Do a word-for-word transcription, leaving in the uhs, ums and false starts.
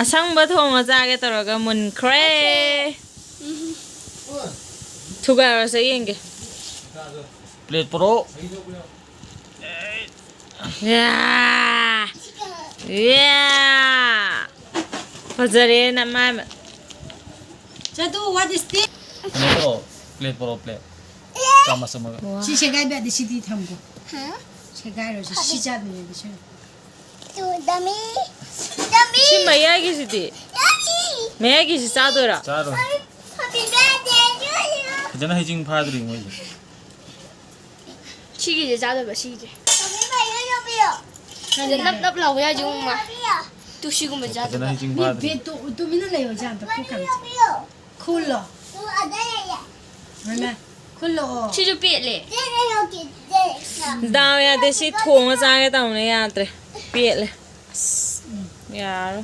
ꯑꯁꯪꯕ ꯊꯣꯡꯉ ꯆꯥꯒꯦ ꯇꯧꯔꯒ ꯃꯨꯟꯈ꯭ꯔꯦ꯫ ꯊꯨꯒꯥꯏꯔꯣꯁꯦ ꯌꯦꯡꯒꯦ꯫ ꯄ꯭ꯂꯦꯠ ꯄꯨꯔꯛꯑꯣ꯫ ꯌꯥ! ꯌꯥ! ꯐꯖꯔꯦ ꯅꯃꯥꯏ꯫ ꯆꯗꯨ, what is this? ꯄ꯭ꯂꯦꯠ ꯄꯨꯔꯛꯑꯣ, ꯄ꯭ꯂꯦꯠ ꯄꯨꯔꯛꯑꯣ꯫ ꯆꯥꯃꯁ ꯑꯃꯒ꯫ ꯋꯥ꯫ ꯁꯤ ꯁꯦꯒꯥꯏꯕ ꯌꯥꯗꯦ, ꯁꯤꯗꯤ ꯊꯝꯈꯣ꯫ ꯁꯦꯒꯥꯏꯔꯣꯏꯁꯦ, ꯁꯤ ꯆꯥꯗꯣꯏꯅꯦꯕ ꯁꯤ꯫ ꯇꯨ ꯗꯃꯤ ꯗꯃꯤ ꯁꯤ ꯃꯌꯥꯏꯒꯤꯁꯤꯗꯤ? ꯗꯃꯤ ꯃꯌꯥꯏꯒꯤꯁꯤ ꯆꯥꯗꯣꯏꯔꯣ? ꯆꯥꯔꯣꯏ꯫ ꯍꯦꯄꯤ ꯕꯔꯊꯗꯦ ꯇꯨ ꯌꯨ ꯐꯖꯅ ꯍꯩꯖꯤꯡ ꯐꯥꯗ꯭ꯔꯤ ꯃꯣꯏꯁꯦ꯫ ꯁꯤꯒꯤꯁꯦ ꯆꯥꯗꯣꯏꯕ, ꯁꯤꯒꯤꯁꯦ꯫ ꯍꯦꯄꯤ ꯕꯔꯊꯗꯦ ꯇꯨ ꯌꯨ ꯁꯤꯗ ꯅꯞ ꯅꯞ ꯂꯥꯎꯕ ꯌꯥꯏꯁꯦ ꯎꯃ꯫ ꯇꯨ ꯌꯨ ꯇꯨ ꯁꯤꯒꯨꯝꯕ ꯐꯖꯅ ꯆꯥꯗꯣꯏꯕ꯫ ꯍꯩꯖꯤꯡ ꯃꯤ ꯐꯥꯗ꯭ꯔꯤ꯫ ꯕꯦꯠꯇꯣ ꯇꯨꯃꯤꯟꯅ ꯂꯩꯌꯣ, ꯖꯥꯝꯗ ꯄꯨꯈꯝꯁꯦ꯫ ꯇꯨ ꯌꯨ ꯈꯨꯜꯂꯣ꯫ ꯇꯨ ꯑꯗ ꯂꯩꯌꯦ ꯃꯥꯏꯃꯥ, ꯈꯨꯜꯂꯣ꯫ ꯁꯤꯁꯨ ꯄꯦꯠꯂꯦ꯫ ꯇꯦ ꯂꯩꯌꯣ ꯀꯦ ꯇꯦ ꯗꯥꯎ ꯌꯥꯗꯦ, ꯁꯤ ꯊꯣꯡꯉ ꯆꯥꯒꯦ ꯇꯧꯅꯦ, ꯌꯥꯗ꯭ꯔꯦ꯫ ꯄꯦꯠꯂꯦ꯫ ꯌꯥꯔꯣꯏ꯫